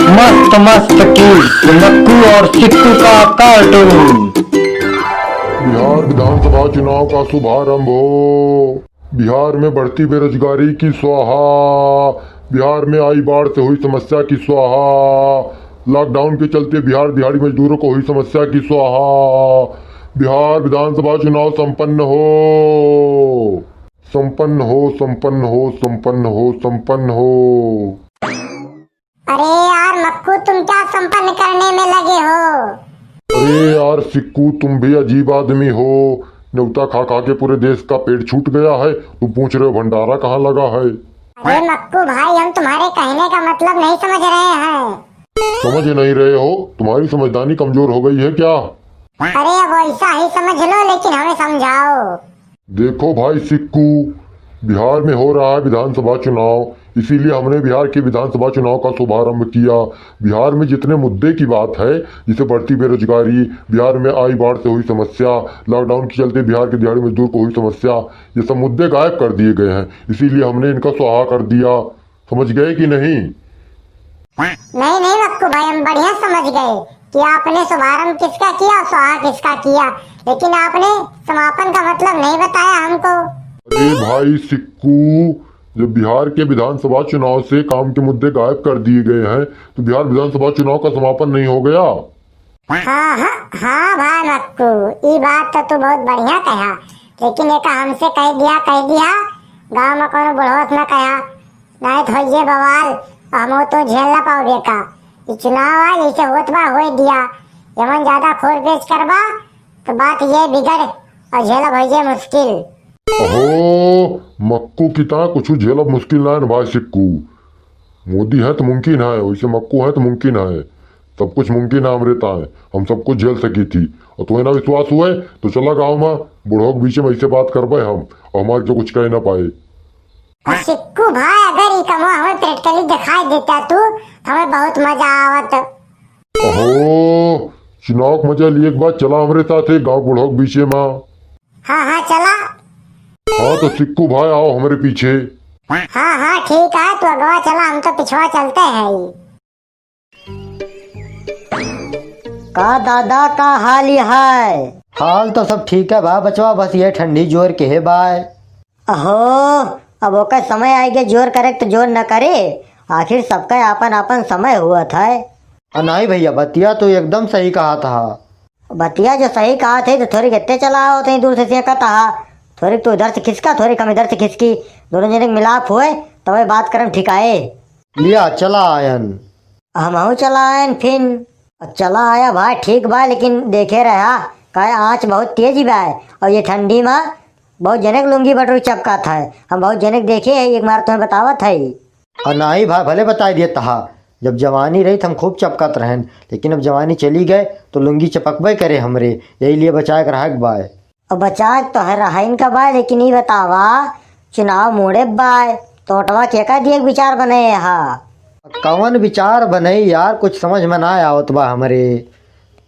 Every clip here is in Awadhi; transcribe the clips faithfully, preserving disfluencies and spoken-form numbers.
मस्त मस्त की मक्कू और सिक्कू का कार्टून। बिहार विधानसभा चुनाव का शुभारंभ हो। बिहार में बढ़ती बेरोजगारी की स्वाहा। बिहार में आई बाढ़ से हुई समस्या की स्वाहा। लॉकडाउन के चलते बिहार दिहाड़ी मजदूरों को हुई समस्या की स्वाहा। बिहार विधानसभा चुनाव संपन्न हो, संपन्न हो, संपन्न हो, संपन्न हो, संपन्न हो। अरे यार मक्कू, तुम क्या संपन्न करने में लगे हो? अरे यार सिक्कू, तुम भी अजीब आदमी हो। न्योता खा खा के पूरे देश का पेट छूट गया है, तुम पूछ रहे हो भंडारा कहाँ लगा है? अरे मक्कू भाई, हम तुम्हारे कहने का मतलब नहीं समझ रहे हैं। समझ नहीं रहे हो? तुम्हारी समझदारी कमजोर हो गई है क्या? अरे अब वैसा ही समझ लो, लेकिन हमें समझाओ। देखो भाई सिक्कू, बिहार में हो रहा है विधानसभा चुनाव, इसीलिए हमने बिहार के विधानसभा चुनाव का शुभारंभ किया। बिहार में जितने मुद्दे की बात है, जैसे बढ़ती बेरोजगारी, बिहार में आई बाढ़ से हुई समस्या, लॉकडाउन के चलते बिहार के दिहाड़ी मजदूर को हुई समस्या, ये सब मुद्दे गायब कर दिए गए हैं, इसीलिए हमने इनका स्वाहा कर दिया। समझ गए कि नहीं? नहीं नहीं मक्कू भाई, हम बढ़िया समझ गए कि आपने शुभारंभ किसका किया और स्वाहा किसका किया, लेकिन आपने समापन का मतलब नहीं बताया हमको। अरे भाई सिक्कू, जब बिहार के विधानसभा चुनाव से काम के मुद्दे गायब कर दिए गए हैं, तो बिहार विधानसभा चुनाव का समापन नहीं हो गया? हाँ हाँ हाँ भाई मक्कू, ई बात तो तू बहुत बढ़िया कहा, लेकिन एक हमसे कह दिया, कह दिया, गाँव में कोनो बुढ़वत न कहा, नहीं तो ये बवाल, हम तो झेल ना पाओगे का। ई चुनाव आ, जैसे होत बा होए दिया, जवन ज्यादा खोर पेच करबा तो बात ये बिगड़ और झेलब भइये मुश्किल। अहो, मक्कू की ता कुछ झेलब मुश्किल ना है न भाई सिक्कू। मोदी है तो मुमकिन है, वैसे मक्कू है तो मुमकिन है। सब कुछ मुमकिन है हमरे ताए, हम सब कुछ झेल सकी थी। और तुम्हें ना विश्वास हुए तो चला गाँव में, बुढ़ो के बीच में ऐसे बात करबे हम, और हमारे क्यों कुछ कह ना पाए। और सिक्कू भाई, अगर ई कमवा हमें practically दिखाई देता तू, तो हमें बहुत मजा आवत। अहो, चुनाव के मजा लिए के बाद चला हमरे साथे गाँव बुढ़ो के बीचे में। हाँ हाँ चला। हाँ तो सिक्कू भाई आओ हमरे पीछे। हाँ हाँ ठीक है, तू अगवा चला, हम तो पिछवा चलते हैं। का दादा, का हाल है? हाल तो सब ठीक है बा बचवा, बस ये ठंडी जोर के है बाय। अहो, अब ओकर समय आइगे जोर करे तो जोर न करे, आखिर सबका आपन आपन समय हुआ था। अ, नहीं भैया, बतिया तो एकदम सही कहा था। बतिया जो सही कहा थे तो थोड़ी गत्ते चला आओ, तो दूर से सेंका था, थोड़ी तू इधर से खिसका, थोड़ी हम इधर से खिसकी, दोनों जने के मिलाप हुए, तबे बात करम ठिकाए। लिया, चला आयन। हमहू चला आयन फिन। चला आया भाई, ठीक बा, लेकिन देखे रहा, काहे आँच बहुत तेज बा, और ये ठंडी में बहुत जने के लुंगी बटरू चपका था। हम बहुत जने के देखे है, एक बार तुम्हें बतावत है। और नाही भाई, भले बताई दिया तहा, जब जवानी रही तो हम खूब चपकत रहन, लेकिन अब जवानी चली गए तो लुंगी चपकबे करे हमरे, यही लिए बचाए के रहा के बाय। अब बचाए के तो है रहा इनका बाय, लेकिन ई बतावा, चुनाव मोड़े बाय, तो ओटवा केका दिए के विचार बने हा? कवन विचार बने यार, कुछ समझ में ना आवत बा हमरे।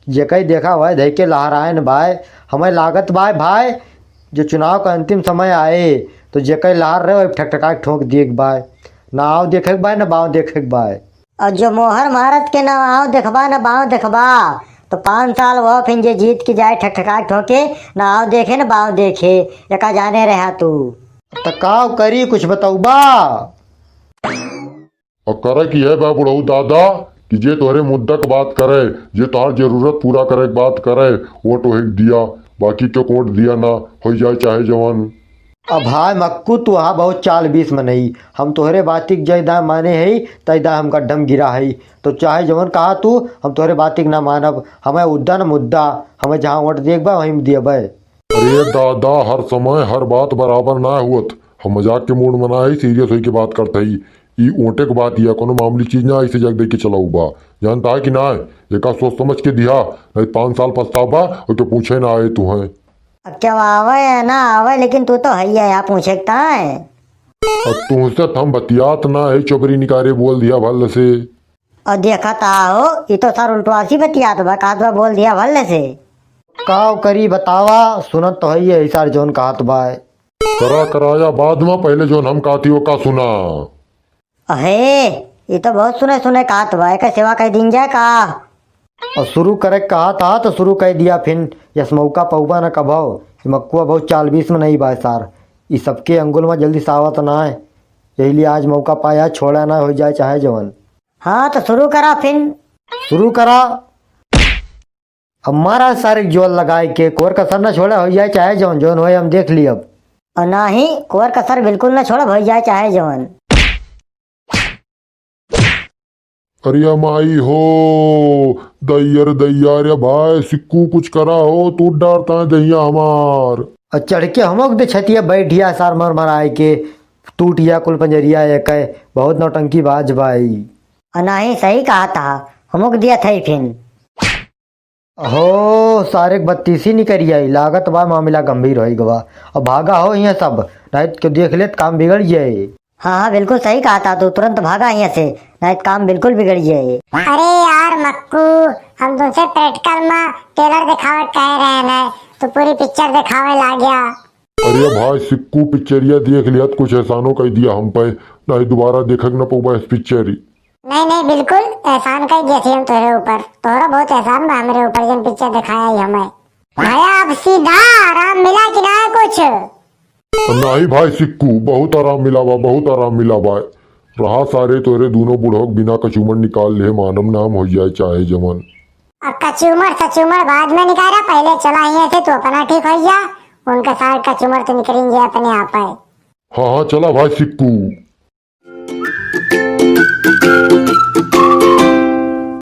जेकई देखा वह धई के लहरायन बाय। हमें लागत बाय भाई, जो चुनाव का अंतिम समय आए, तो जेकई लहर रहे, वही ठकठका के ठोंक दिए के बाय। ना आव देखे के बाय, ना बाव देखे के बाय। और जो मोहर मारत के ना आव देखबा, ना बाव देखबा, तो पाँच साल वो फिन जे जीत के जाए, ठकठका के ठोंके, ना आव देखे, ना बाव देखे, एका जाने रहा तू। त का करी, कुछ बतौबा? और करे की है बा बुढ़ऊ दादा कि जे तोहरे मुद्दा के बात करे, जे तोहार जरूरत पूरा करे के बात करे, वोट वही के दिया, बाकी के वोट दिया ना, हो जाए चाहे जवन। अब भाई मक्कू, तू हाँ बहुत चाल बीस में नहीं, हम तोहरे बातिक जय दाय माने है, तय दाय हम गड्ढम गिरा है, तो चाहे जवन कहा तू, हम तोहरे बातिक ना मानब, हमें उद्दा न मुद्दा, हमें जहाँ वोट देख बा वहीं में दियबे। अरे दादा, हर समय हर बात बराबर ना हुअत। हम मजाक के मूड में ना ही, सीरियस होई के बात करत हई। ई ओटे के बात या कोनो मामूली चीज ना, इसे जग दे के चलाऊ बा। जानता है कि ना? एका सोच समझ के दिया, नहीं पाँच साल पछताबा और के पूछे ना आए तू हैं। अब क्या आवे या ना आवे, लेकिन तू तो है ही है यहाँ पूछे के ताए। अब तुमसे त हम बतियात ना है, चोबरी निकारे बोल दिया भल से। और देखा ता हो, ई तो सर उल्टवासी बतियात बा, कहत बा बोल दिया भल्ले से। काव करी बतावा, सुनत तो हई है सर जौन कहत बा। करा कराया बाद में, पहले जौन हम कहती ओका सुना। अहे, ई तो बहुत सुने सुने कहत बा, एकर सेवा कइ दीन जाए का? और शुरू करे के कहत हा तो शुरू कइ दिया फिन, यस मौका पउबा न कभो। ई मक्कुआ बहुत चालबीस में नहीं बा सार, ई सबके अंगुल में जल्दी सावत ना है, यही लिए आज मौका पाया, छोड़ा ना होइ जाए चाहे जवन। हाँ तो शुरू करा फिन। शुरू करा। अब मारा सारे जोर लगाए के, कोर कसर न छोड़ा, होइ जाए चाहे जवन, जवन होए हम देख ली अब। और ना ही कोर कसर बिल्कुल न छोड़ा, होइ जाए चाहे जवन। अरे माई हो, दैया रे दैया रे भाई, सिक्कू कुछ करा हो, तू डरता है दैया हमार। और चढ़ के हमक दे छतिया बैठिया सार मर मराए के, टूटिया कुल पंजरिया एक है, बहुत नौटंकी बाज भाई। और ना ही सही कहत हा, हमक दिया था ही फिन। अहो, सारे के बत्तीसी निकरी आई, लागत बा मामला गंभीर होइ गवा। अब भागा हो हियाँ सब, नाहीं तो देख लेत काम बिगड़ जाए। हाँ, हाँ, बिल्कुल सही कहत हा तू, तुरंत भागा हियाँ से, नाहीं तो काम बिल्कुल बिगड़ जाए। अरे यार मक्कू, हम तुमसे practical में trailer दिखावे कह रहे हैं, तू पूरी picture दिखावे लाग गया। अरे भाई सिक्कू, पिक्चरिया देख लिया तो कुछ एहसानो कइ दिया हम पे, नाहीं दोबारा देखक न पउबा इस पिक्चर। नहीं, नहीं, बिल्कुल एहसान कइ दिया थी हम तोहरे ऊपर। तोहरा बहुत एहसान बा हमरे ऊपर, जन पिक्चर दिखाया ही हमें। भैया, अब सीधा आराम मिला कि ना कुछ? नहीं भाई सिक्कू, बहुत आराम मिला बा, बहुत आराम मिला बा। रहा सारे तोहरे दूनों बुढ़वक बिना कचूमर निकाल ले, मानम नाम होइ जाए चाहे जवन। अब कचूमर सचूमर बाद में निकाला, पहले चला हियाँ से, तू अपना ठीक होइ जा, उनका सार कचूमर तो निकरेंगे अपने आप है। हाँ, हाँ, चला भाई सिक्कू।